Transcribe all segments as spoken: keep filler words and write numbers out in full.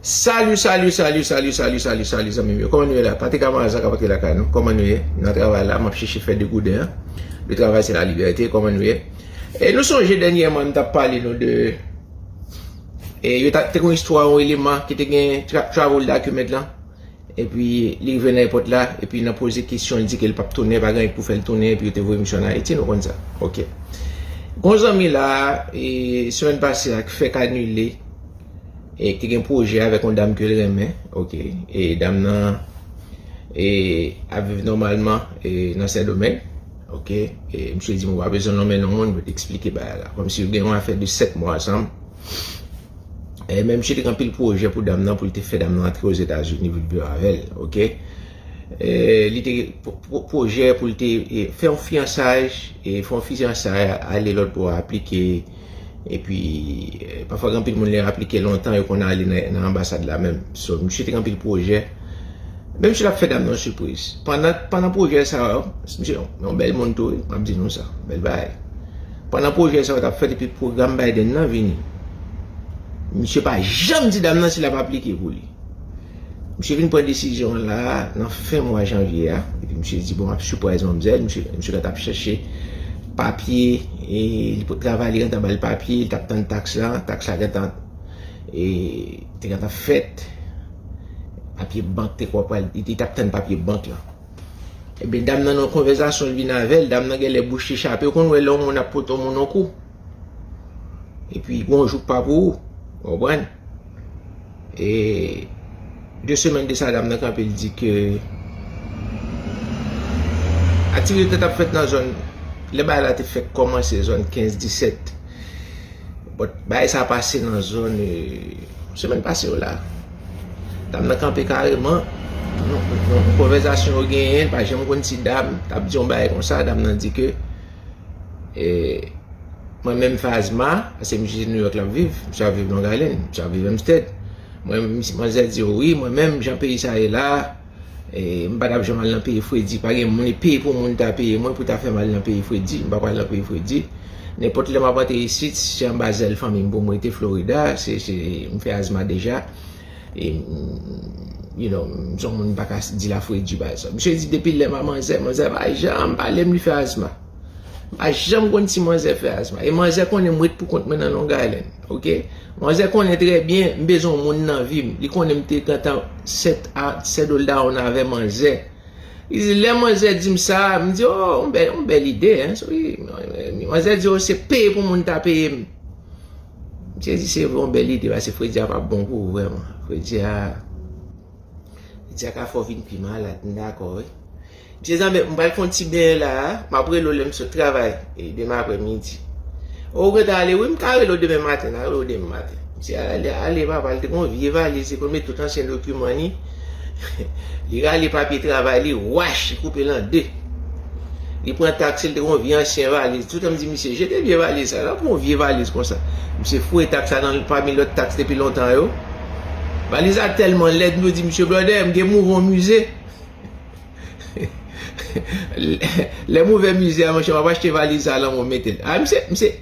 Salut, salut, salut, salut, salut, salut, salut, zanmi m yo. Kòman nou ye la? Patrick Amaral sa k ap antre lakay nou. Kòman nou ye? Nan travay la, m ap chèche fè de gouden an. Le travail, c'est la liberté. Kòman nou ye? E nou sonje dènyèman, m t ap pale nou de, e, yo ta, te gen yon istwa, yon eleman ki te gen tra- travel document lan. Epi, li rive nan èpòt la, epi nan poze kesyon, li di ke l p ap tounen, pa gen anyen k pou fè l tounen, epi yo te voye misye ann Ayiti, nou konn sa. Ok. Gon zanmi la, e, semèn pase a, k fèk anile, e ki te gen pwojè avèk yon dam ke l renmen, ok, e dam nan, e, ap viv nòmalman, e, nan Sendomeng, ok, e misye di m ou pa bezwen nonmen non moun, mwen te eksplike bagay la, kòmsi yo gen yon afè de sèt mwa ansanm, e, men misye te gen anpil pwojè pou dam nan, pou l te fè dam nan antre Ozetazini, pou l viv avè l, ok, e, li te pwo- pwo- pwojè pou l te, e, fè yon fiyansaj, e, fè yon fiyansaj, ale lòt bò aplike, epi, eh, pafwa gen anpil moun lè yo aplike lontan, yo konn ale nan, nan anbasad la menm. So, misye te gen anpil pwojè. Men misye t ap fè dam nan sipriz. Pandan, pandan pwojè sa yo, misye yon, yon bèl moun tou, wi, m ap di nou sa, bèl bagay. Pandan pwojè sa yo t ap fèt, epi pwogram Biden nan vini. Misye pa janm di dam nan si l ap aplike pou li. Misye vin pran desizyon an la nan fen mwa janvye a. Epi misye di, bon, m ap sipriz manmzèl. Misye, misye gentan ap chèche papye, e li pou travay, li gentan ba l papye, li t ap tann taks la, taks la gentan, e, te gentan fèt. Papye bank te kwa pral, li, li t ap tann papye bank la. Ebyen, dam nan nan konvèsasyon l vin avè l, dam nan genlè bouch li chape, ou konn wè lè yon moun ap pote yon moun yon kou. Epi, gon jou k pa pou ou, ou konprann? E de semèn de sa, dam nan kanpe, l di ke aktivite t ap fèt nan zòn, lè bagay la te fèk kòmanse zòn kenz disèt. But, bagay sa pase nan zòn, e, semèn pase yo la. Dam nan kanpe kareman, nan, nan konvèsasyon yo genyen, l pa janm konn si dam t ap di yon bagay konsa, dam nan di ke, e, mwen menm m fè azma, paske misye se New York l ap viv, misye ap viv Long Island, misye ap viv Hempstead. Mwen, misye, manzè di, wi, mwen menm, jan peyi sa ye la, e, m pa t ap janm al nan peyi fredi, pa gen moun, e peye pou moun ta peye mwen pou ta fè m al nan peyi fredi, m pa pral nan peyi fredi. Nenpòt lè m ap antre isit, se anba zèl fanmi m pou m rete, Florida, se, se, m fè azma deja. E, mm, you know, m se yon moun m pa ka di la fredi, pa egzanp. Misye di depi lè m a manzè, manzè pa janm pale m li fè azma. M pa janm konn si manzè fè azma. E manzè konnen m ret pou kont mwen nan Long Island, ok? Manzè konnen trè byen m bezwen yon moun nan vi m. Li konnen m te gentan set a, settle down avè manzè. Li di, lè manzè di m sa, m di, oh, yon bèl, yon bèl ide, hein. So, wi, manzè di, oh, se peye pou moun ta peye m. M sezi, se vre, yon bèl ide, paske fredi a p ap bon pou ou, vrèman. Fredi a, fredi a ka fè w vin pi malad, m dakò, wi. Mesye zanmi, m pral fè yon ti benyen la a, m ap rele w lè m sot travay, e demen aprè midi. Ou gentan ale, wi, m ka rele w demen maten, m a rele w demen maten. Mesye ale, ale, papa, li te gen yon vye valiz, li konn met tout ansyen dokiman li. Li rale papye travay li, wach, li koupe l an de. Li pran taksi, li te gen yon vye ansyen valiz. Toutan m di misye, jete vye valiz sa, la pou yon vye valiz konsa. Misye foure taks la nan pami lòt taks depi lontan yo. Valiz la tèlman lèd, m di misye, brother, m gen m ouvè yon mize. Lè m ouvè mize a, monchè, m ap achte valiz sa lan mwen mete l. A, misye, misye,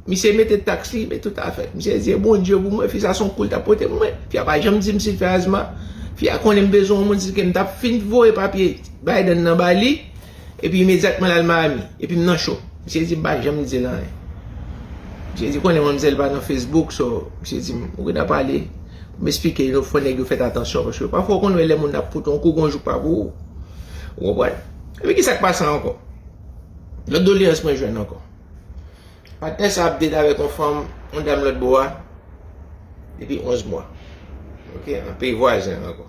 misye mete taks li, mete tout afè. Misye di, e Bondye pou mwen, fi sa se yon kou l t ap pote pou mwen. Fi a pa janm di m si l fè azma. Fi a konnen m bezwen yon moun, si ke m t ap fin voye papye Biden nan ba li. Epi imedyatman l al Miami. Epi m nan cho. Misye di m pa janm di l anyen. Misye di konnen manmzèl pa nan Facebook, so, misye di m, ou gentan pale. M esplike yo, fò nèg yo fèt atansyon, paske pafwa ou konn wè lè moun ap pote yon kou, gon jou k pa pou ou. Ou konprann? Epi kisa k pase ankò? Lòt doleans mwen jwenn ankò. Patnè sa ap date avèk yon fanm, yon dam lòt bò a, depi onz mwa. Ok, nan peyi vwazen an ankò.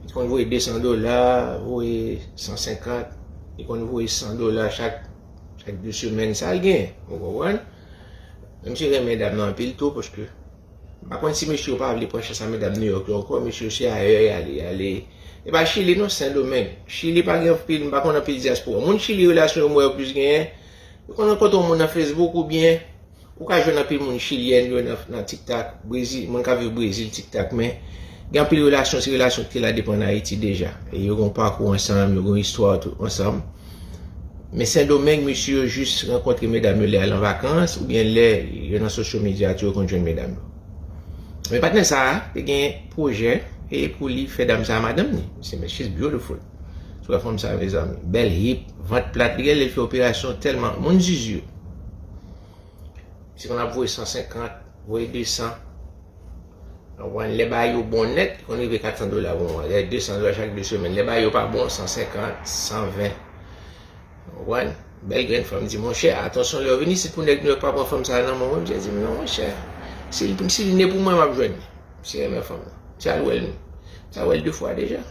Li konn voye de san dola, voye san senkant, li konn voye san dola chak, chak de semèn, sa l genyen, ou konprann? Men misye renmen dam nan anpil tou, paske m pa konn si mesye yo pa vle pran chans a medam New York yo ankò, mesye yo se ayè y ale, y ale. E pa Chili non, Sendomeng. Chili pa gen anpil, m pa konn anpil dyaspora. Moun Chili, relasyon yo m wè yo plis genyen, yo konn rankontre yon moun nan Facebook oubyen ou ka jwenn anpil moun chilyèn yo nan, nan TikTok, Brezil, moun k ap viv Brezil, TikTok, men gen anpil relasyon, se relasyon ki te la depi ann Ayiti deja. E yo gen yon pakou ansanm, yo gen yon istwa tou ansanm. Men Sendomeng, mesye yo jis rankontre medam yo lè y al an vakans, oubyen lè yo nan sosyo medya tou, yo konn jwenn medam yo. Men patnè sa a te gen pwojè e pou li fè dam sa a madanm li. Se, she's beautiful. Sou wè fanm sa a, mezanmi. Bèl hip, vant plat. Li gen lè l fè operasyon tèlman. Moun zizi yo. Se konn ap voye san senkant, voye de san. Ou konprann? Lè bagay yo bon nèt, li konn rive kat san dola pou mwa. Lè de san dola chak de semèn. Lè bagay yo pa bon, san senkant, san ven. Ou konprann? Bèl grenn fanm di, monchè, atansyon, lè w vin isit pou nèg Nouyòk pa pran fanm sa a nan men w. Misye di m, non, monchè. Si l, si l ne pou mwen, m ap jwenn li. Misye renmen fanm nan. Misye al wè l, misye al wè l de fwa deja.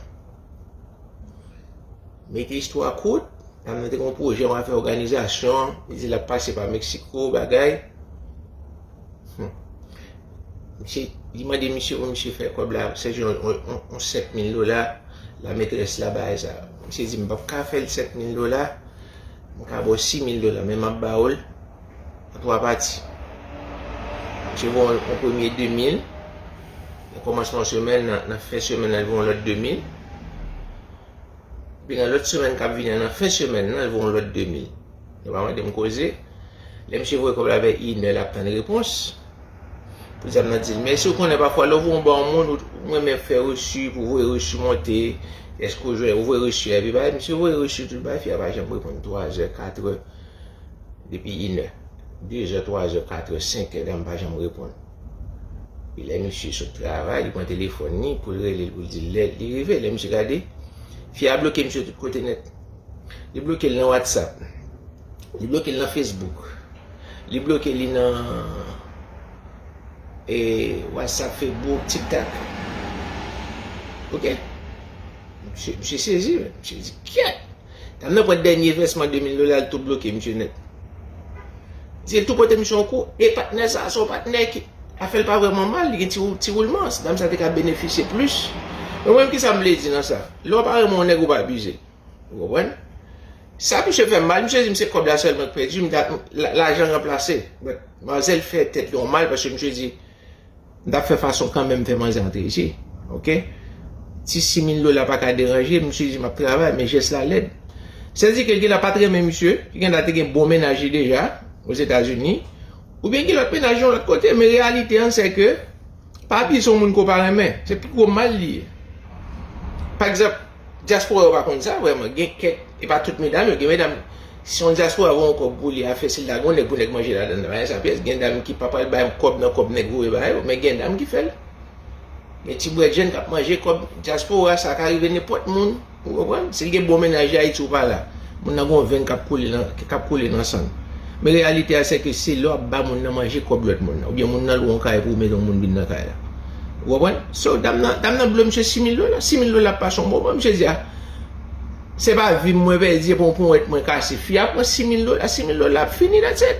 Mete istwa kout, dam nan te gen yon pwojè, yon afè òganizasyon, li di l ap pase pa Meksiko, bagay. Hmm. Misye, li mande misye pou misye fè kòb la, sèji yon, yon, yon, yon sèt mil dola, la metrès la bay sa. Misye di, m p ap ka fè l sèt mil dola, m ka ba w sis mil dola, men m ap ba w l an twa pati. Misye voye yon, yon premye de mil, nan kòmansman semèn nan, nan fen semèn nan, li voye yon lòt de mil. Epi nan lòt semèn k ap vini an, nan fen semèn nan, li voye yon lòt de mil. Nou pa mande m koze. Lè misye voye kòb la vè inè, l ap tann repons. Pou dam nan di l, men si w konnen pafwa, lè w voye yon ba yon moun, ou, ou renmen fè resi, pou voye resi monte, èske w jwenn, ou voye resi a, epi bagay, misye voye resi, tout bagay, fi a pa janm reponn, twa zè, kat è. Depi inè, de zè, twa zè, kat è, senk è, dam pa janm reponn. E lè misye sot travay, li pran telefòn li pou l rele l, pou l di l lè li rive. Lè misye gade, fi a bloke misye tout kote nèt. Li bloke l nan WhatsApp. Li bloke l nan Facebook. Li bloke li nan, e, WhatsApp, Facebook, TikTok. Ok? Misye, misye sezi, men. Misye di, kyèt! Dam nan pran dènye vèsman de mil dola, l tou bloke misye nèt. Di l tou pote misye yon kou. E patnè sa a, se yon patnè ki afè l pa vrèman mal, li gen ti, ti woulman. Dam sa te ka benefisye plis. Men mwen menm, kisa m vle di nan sa? Lè w pa renmen yon nèg, ou pa abize l. Ou konprann? Sa misye fè m mal, misye di m se kòb la sèlman k pèdi, m ta, la, lajan ranplase. But, manzè l fè tèt li yon mal, paske misye di, m t ap fè fason kanmenm fè manzè antre isi. Ok? Ti sis mil dola pa ka deranje, misye di m ap travay, men jès la lèd. Sèdike l genlè pa t renmen misye, li genlè te gen bon mennaj li deja, Ozetazini, oubyen gen lòt mennaj yon lòt kote, men reyalite an, se ke pa abize yon moun ke w pa renmen. Se pi gwo mal li ye. Pa egzanp, dyaspora yo pa konn sa, vrèman. Gen kèk, e pa tout medam yo, gen medam, si yon dyaspora voye yon kòb pou li a fè, si l ta gen yon nèg pou nèg manje ladan l, bagay sa pyès. Gen dam ki pa pral bay kòb nan kòb nèg voye ba yo, men gen dam ki fè l. Gen ti brèd jèn k ap manje kòb dyaspora, sa ka rive nenpòt moun. Ou konprann? Si l gen bon mennaj Ayiti ou pa la, moun nan gen yon venn k ap koule nan, k ap koule nan san l. Men reyalite a, se ke se lè w ap ba moun nan manje kòb lòt moun nan, oubyen moun nan lwe yon kay pou w mete yon moun vin nan kay la. Ou konprann? So, dam nan, dam nan bloke misye sis mil dola, sis mil dola ap pase yon bon, bon, misye di, a, se pa vi m mwen pèdi, e pa yon ponyèt mwen kase. Fi a pran sis mil dola, sis mil dola ap fini, that's it.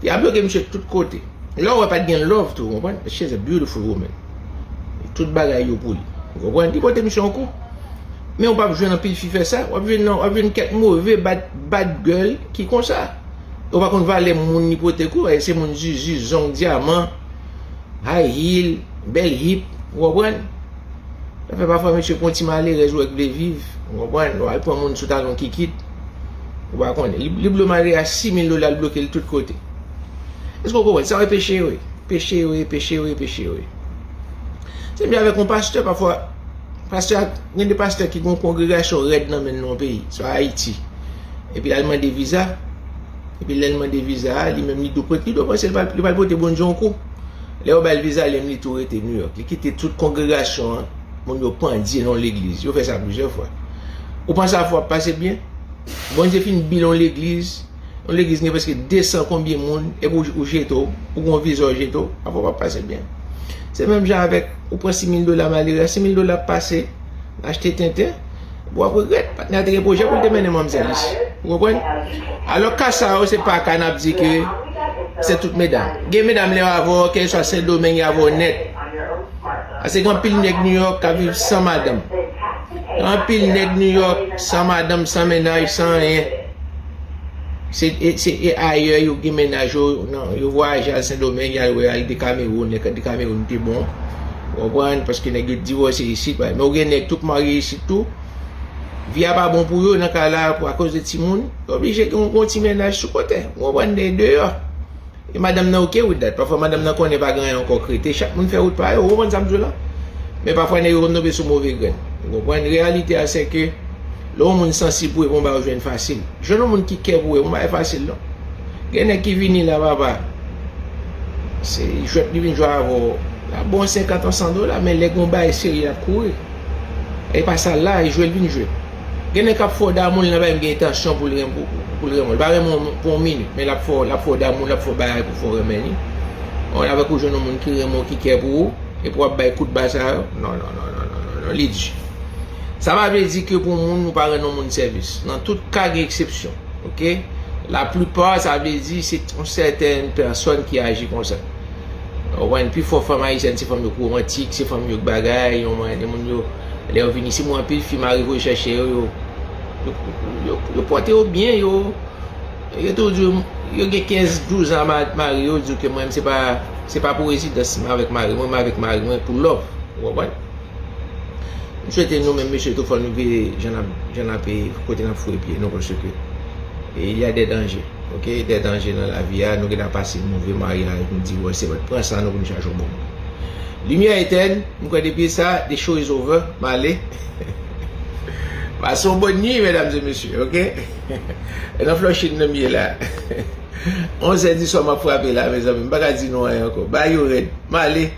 Fi a bloke misye tout kote. Lè w wè pa t gen love tou, ou konprann? She's a beautiful woman. Tout bagay yo pou li. Ou konprann? Li pote misye yon kou. Men w p ap jwenn anpil fi fè sa. W ap jwenn nan, w ap jwenn kèk move bad, bad girl ki konsa. Yo pa konn valè moun li pote kou. E se moun zizi, zong, dyaman, high heel, bèl hip. Ou konprann? Sa fè pafwa mesye pran ti malerèz ou wè k vle viv. Ou konprann? Ou al pran moun sou talon kikit. Ou pa konnen. Li, li bloke malere a sis mil dola, li bloke l tout kote. Èske w konprann? Sa yo peche yo ye. Peche yo ye, peche yo ye, peche yo ye. Se menm jan avèk yon pastè, pafwa, pastè a, gen de pastè ki gen yon kongregasyon rèd nan men l nan yon peyi, swa Ayiti. Epi l al mande viza. Epi lè l mande viza a, li menm li dwe, li dwe panse li pral, li pral pote Bondye yon kou. Lè yo ba l viza, li menm li tou rete Nouyòk. Li kite tout kongregasyon an, moun yo pandye nan yon legliz. Yo fè sa plizyè fwa. Ou panse afè w ap pase byen? Bondye fin bil yon legliz, yon legliz gen prèske de san konbyen moun, epi ou, ou jete w, ou gen yon viza w jete w, afè w p ap pase byen. Se menm jan avèk, ou pran sis mil dola malere, sis mil dola ap pase, achte tenten, w ap regrèt, patnè a te gen pwojè pou l te mennen manmzèl isi. Ou konprann? Alò, ka sa yo, se pa ka n ap di ke se tout medam. Gen medam lè yo avè w, kèlkeswa Sendomeng yo avè w nèt. Paske gen anpil nèg Nouyòk k ap viv san madanm. Gen anpil nèg Nouyòk san madanm, san mennaj, san anyen. Se, e, se, e ayè yo gen mennaj yo, nan, yo vwayaje al Sendomeng, y al wè, al Dekamewoun, nèg Dekamewoun te bon. Ou konprann? Paske nèg yo divòse isit, men ou gen nèg tou k marye isit tou. Vi a pa bon pou yo nan ka la, pou akoz de timoun. Yo oblije gen yon, yon ti mennaj sou kote. Ou konprann? De, deyò. E madanm nan ok with that. Pafwa madanm nan konnen pa gen anyen ankò k rete. Chak moun fè wout pa yo. Ou konprann sa m di w la? Men pafwa nèg yo konn tonbe sou move grenn. Ou konprann? Reyalite a se ke lè yon moun sansib pou e bon bagay ou jwenn fasil. Jwenn yon moun ki kè pou e bon bagay fasil non. Gen nèg ki vini la papa. Se jwèt li vin jwe avè w. L ap ba w senkant an san dola men lè gen yon bagay serye l ap kouri. E pa sa la, e jwe l vin jwe. Gen nèg k ap fè w damou l nan bagay m gen entansyon pou l renmen pou, pou l renmen w. L pa renmen w pou yon minit, men l ap fè w, l ap fè w damou, l ap fè w bagay pou fè w renmen li. Yon avèk ou jwenn yon moun ki renmen w, ki kè pou ou, epi w ap bay kout ba sa yo. Non, non, non, non, non, non, non, li di. Sa pa vle di ke pou moun ou pa rann yon moun sèvis. Nan tout ka gen eksepsyon. Ok? Laplipa sa vle di se yon sèten pèsòn ki aji konsa. Ou konprann? Pi fò fanm ayisyèn se fanm yo k womantik, se fanm yo k bagay, yon mwen de moun yo lè yo vini si mwen anpil fi mari voye chèche yo, yo yo, yo, yo pòte yo byen, yo yo tou di yo gen kenz douz an mari yo di ke mwen se pa se pa pou rezidans mwen avèk mari mwen, mwen avèk mari mwen pou love. Ou konprann? M swete nou menm mesye tou fò nou veye jan n ap jan n ap kote n ap foure pye nou paske e, il y a des dangers, ok, des dangers nan lavi a, nou gentan pase move maryaj, nou divòse, but pran san nou pou nou chache yon bon moun. Limyè etèn, m kwè depi sa, the show is over, m ale. Pase yon bòn nwi, medam e mesye, ok? E nan Flòchin nan m ye la. Onz è di swa m ap frape la, mezanmi, m pa ka di nou anyen ankò. Ba yo rèd, m ale.